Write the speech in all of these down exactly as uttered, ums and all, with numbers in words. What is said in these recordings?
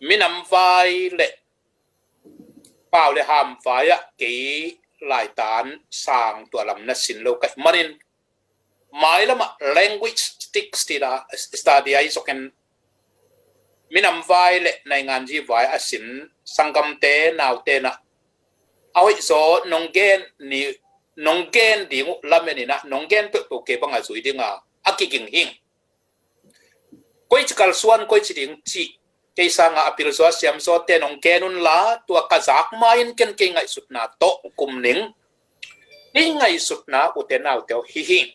minam vai le pau le ham vai ah kei laitan sang tua lam na sin lo ka hih manin, mailam ah linguistics ti la study ahi zongin minam vai le nainganzi vai a sin sanggamte naute na a hoih zaw nong gen ni, nong gen ding uh lamen in ah nong gen peuhpeuh kei bang a zui ding a a kiging hing. Koici kalsuan, koici ding cih kei sanga a pilzaw a siamzawte nong gen unla, tua ka zak ma-in ken kei ngaihsutna tawh kum ning. Kei ngaihsutna ute naute aw hi hing.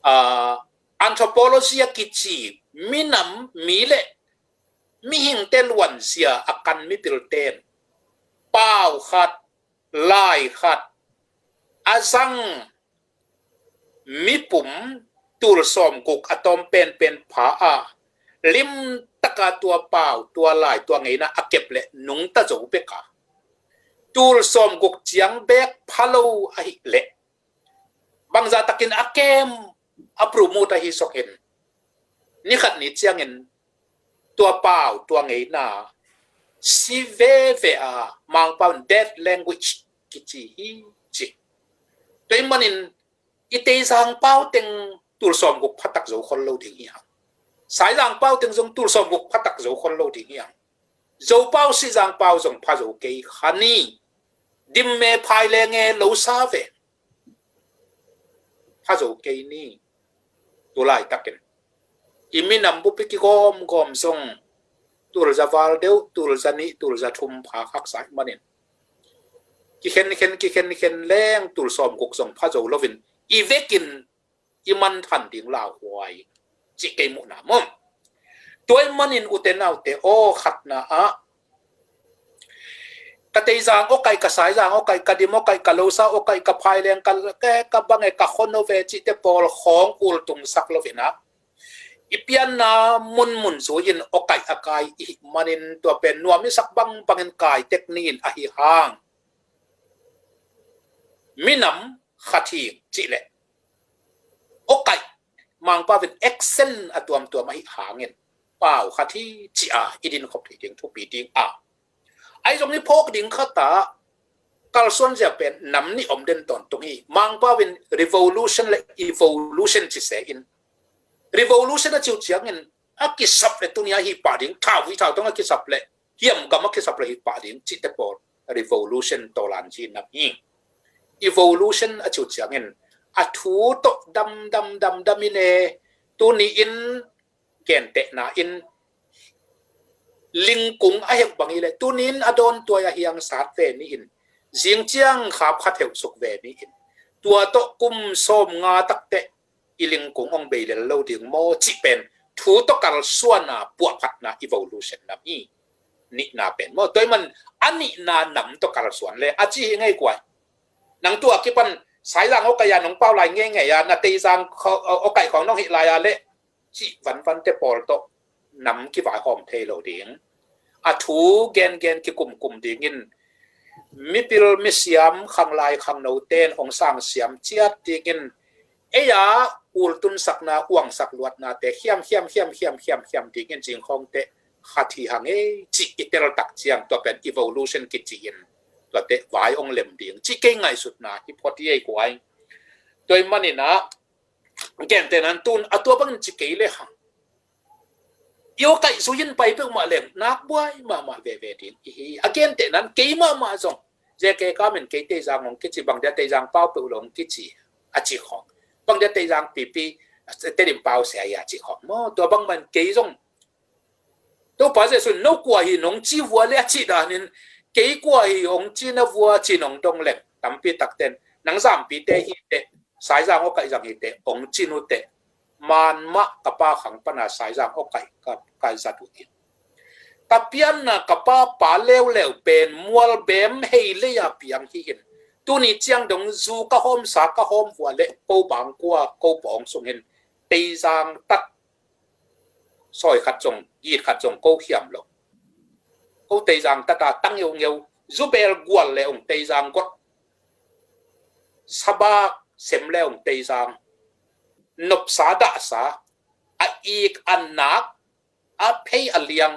Ah, anthropology a kici minam, mi le mihingte luanzia a kan mipilten pau khat, lai khat a zang mipum tul sawmguk a tawm penpen pha a, limtaka tua pau, tua lai, tua ngeina a kep le nungta zo bek a, tul sawmguk ciang bek pha lo ahih leh bangzah takin a kem a promote ahi zongin, ni khat ni ciangin tua pau, tua ngeina si veve a, Mangpau in dead language kici hi ci. Tua ahih manin i Teizang pau teng tul sawmguk phatak zo khol lo ding hi hang. Saizang pau teng zong tul sawmguk phatak zo khol lo ding hi hang. Zopau, Sizang pau zong pha zo kei kha ni. Dimme, Phailenge, Losa ve pha zo kei ni. Tu laitakin i minam bup i kigawmgawm zong tul za val deuh, tul za nih, tul za thum pha khaksa ahih manin kikhenkhen, kikhenkhen leng tul sawmguk zong pha zo loin i vekin i manthan ding lauhuai cih kei muhna maw. Tua ahih manin ute naute aw, khatna ah ka Teizang awkaih, ka Saizang awkaih, ka Dim awkaih, ka Losa awkaih, ka Phaileng, ka, ka, ka bange, ka Khono ve cihte pawl khawng ultungsak loin ah i pianna munmun zui-in awkaih a kai i hih manin tua pen nuam i sak bangbangin kai tek ni in ahi hang. Minam khat hi cih leh awkaih, Mangpau in accent a tuamtuam ahih hangin pau khat hi ci a i dinkhop thei ding thupi ding a. Ahi zongin i phawk ding khat ah kalsuan zia pen nam nih om den tawntung hi. Mangpau in revolution le evolution ci se in, revolution a ci uh ciangin a kisap le tuni a hih pah ding, thau hi thau tong a kisap le, hiam gam a kisap le hih pah ding cihte pawl revolution tawlan ci nam hi. Evolution a ci uh ciangin a thu tawh dam dam dam dam in e, tuni in gentehna in lingkung a heuh bang hi leh tuni in a dawn tuai a hiang sat ve ni in, zing ciang khap khat heuh suk ve ni in, tua tawh kum sawmnga takteh i lingkung hong bei lel lo ding maw cih pen thu tawh kalsuan a puahphatna evolution nam hi. Nihna pen maw, tua ahih man a nihna nam tawh kalsuan le a ci hi ngei kuai. Nang tua kipan Saizang awkaih a nong pau lai ngeingei a, na Teizang kho-, awkaih khawng nong hih lai a leh cih vanvante pawl tawh nam kivaihawm thei lo ding. A thu gengen kikumkum dingin mipil misiam, khanglai khangnote in hong sangsiam ciat dingin ei a ultunsakna, uangsak luatnate khiam khiam khiam khiam khiam khiam dingin zingkhawngte khat hi hang ei cih i teltak ciang tua pen evolution kici in tuate vai hong lem ding cih kei ngaihsutna hi phot hi ei kuai. Tua ahih manin ah gentehna in tun a tua bangin ci kei le hang i awkaih zui in pai peuhmah leng nak buai mahmah veve ding i hi. A gentehna in kei mahmah zong J K Kam in kei Teizang hong kici, bang dia Teizang pau peuh lo hong kici a ci khawng, bang dia Teizang pipi Tedim pau sia hi a ci khawng maw. Tua bangmah in kei zong Topa Jesuh in no kua hi nong ci vua le a cih danin kei kua hi hong ci na vua ci nong dong leng tampi takten nang zampite hi teh, Saizang awkaih zang hi teh hong ci nu teh, man mah ka pa khang pana Saizang awkaih ka, ka zat uh hi. Ka pianna ka pa pa leuleu pen mual bem hei lei a piang hi in, tuni ciang dong zu ka hawmsa ka hawm vua le ko bangkua ko pawng sungin Teizang tat sawi khat zong, git khat zong ko khiam lo. Ko Teizang tata tang ngeungeu, zubel gual le ong Teizang got, sabak sem le ong Teizang, nopsa dahsa, a ik a nak, a phei a liang,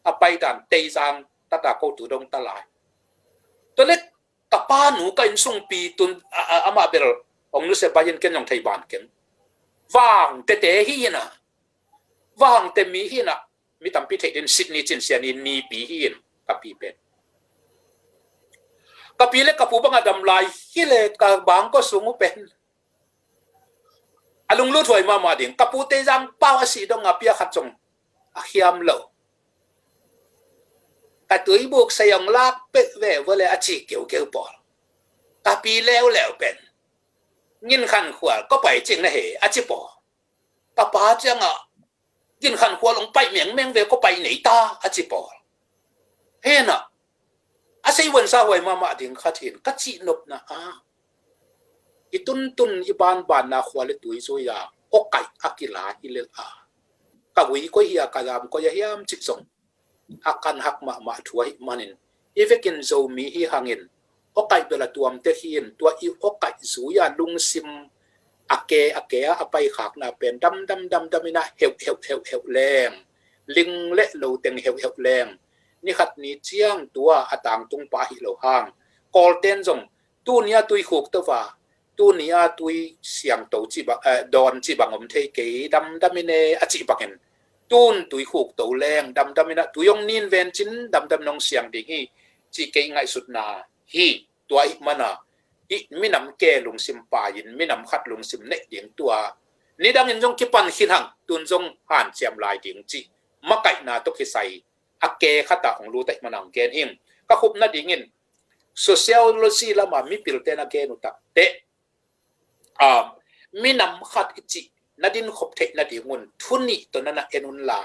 a paidan Teizang tata ko tu dong ta lai. Tua le ka pa nu ka innsungpi tun a, a, amah bel hong nusia bai in ken hong thei ban keng. Vang tete hi ina. Vang te mi hi ina. Mi tampi theih din Sydney cin sia ni nipi hi in ka pi pen. Ka pi le ka pu bang a dam lai hi le ka bang ko sung uh pen. A lunglut huai mahmah ding. Ka pu Teizang pau a si dong a pia khat zong a hiam lo. Ka tuibuk sai hong lak pek ve vua le a ci keukeu pawl. Ka pi leuleu pen. Ngin khan khual ko pai cing na he a ci pawl. Ka pa ciang a Gin khan khual hong paih mengmeng ve ko paih nei ta a ci pawl. Hena a sei huansa huai mahmah ding khat hin ka cih nopna a i tuntun i banbanna khua le tui zui a awkaih a kila hi lel a ka hui koi hi a ka lam koi a hiam cih zong a kan hak mahmah thu ahih manin i vekin Zomi hi hangin awkaih bel a tuamte hi in tua i awkaih zui a lungsim a ke a ke a a paikhakna pen damdam damdam ina heuh heuh heuh heuh leng ling le lo teng heuh heuh leng ni khat ni ciang tua a tangtung pah hi lo hang Kawlten zong tuni a tui khuk to va tuni a tui siangto ci bang eh, dawn ci bang om thei kei damdam ine a ci bangin tun tui khuk to leng damdam ina tui hong nin ven cin damdam nong siang ding hi ci kei ngaihsutna hi. Tua ahih mana i minam ke lungsim pai in minam khat lungsim neih ding tua nidangin zong kipan khin hang tun zong hanciam lai ding ci makaihna tawh kisai a ke khat ah hong lut ahih mana hong gen hing. Ka khupna dingin sociology lama mipilte na gen uh takteh a minam khat i cih na din khop theih nadingun thu nih tawh na na en unla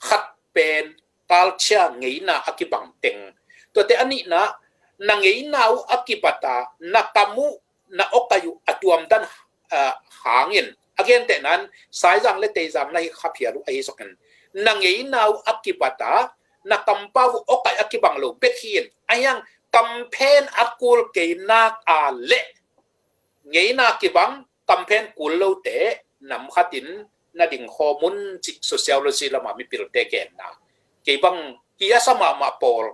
khat pen culture ngeina a kibang teng tuate a nihna na ngeina uh a kibat a na kam uh na awkaih uh a tuamdan hangin a gentehnan Saizang le Teizang na hi khaphial uh ahi sokin na ngeina uh a kibat a na kampau uh awkaih a kibang lo bek hi in a hiang kamphen a kul kei nak a leh ngeina kibang kamphen kul lote nam khatin na ding khawm un cih sociology lama mipilte genna kei bang hi a sa mahmah pawl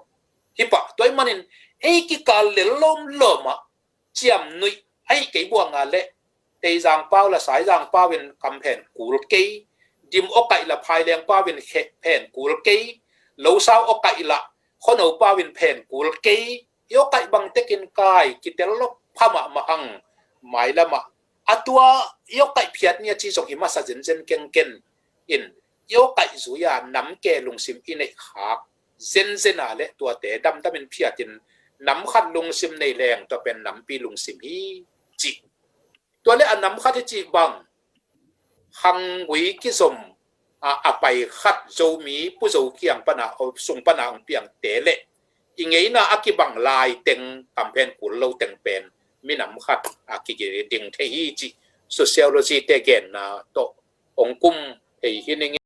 hi pah tua ahih manin ei kikal lel lawmlawmah ciam nuih ahi kei buanga le Teizang pau la Saizang pau in kamphen kul kei dim awkaih la Phaileng pau in phen kul kei losau awkaih la khono pau in phen kul kei i awkaih bang tekin kai kitel lok pha mahmah ang mailamah a tua i awkaih phiat ni a ci zong hi masa zenzen kengken in i awkaih zui a nam ke lungsim i neih khak zenzen a le tuate damdamin phiatin nam khat lungsim nei leng tua pen nampi lungsim hi ci. Tua le a nam khat hi ci bang hang gui kizom a, a pai khat Zomi Pu Zo kiang pana sung pana hong piangte le i ngeina a kibang lai teng kamphen kul lo teng pen minam khat a kigiding thei hi ci sociology te genna tawh hong kum hei hi ning.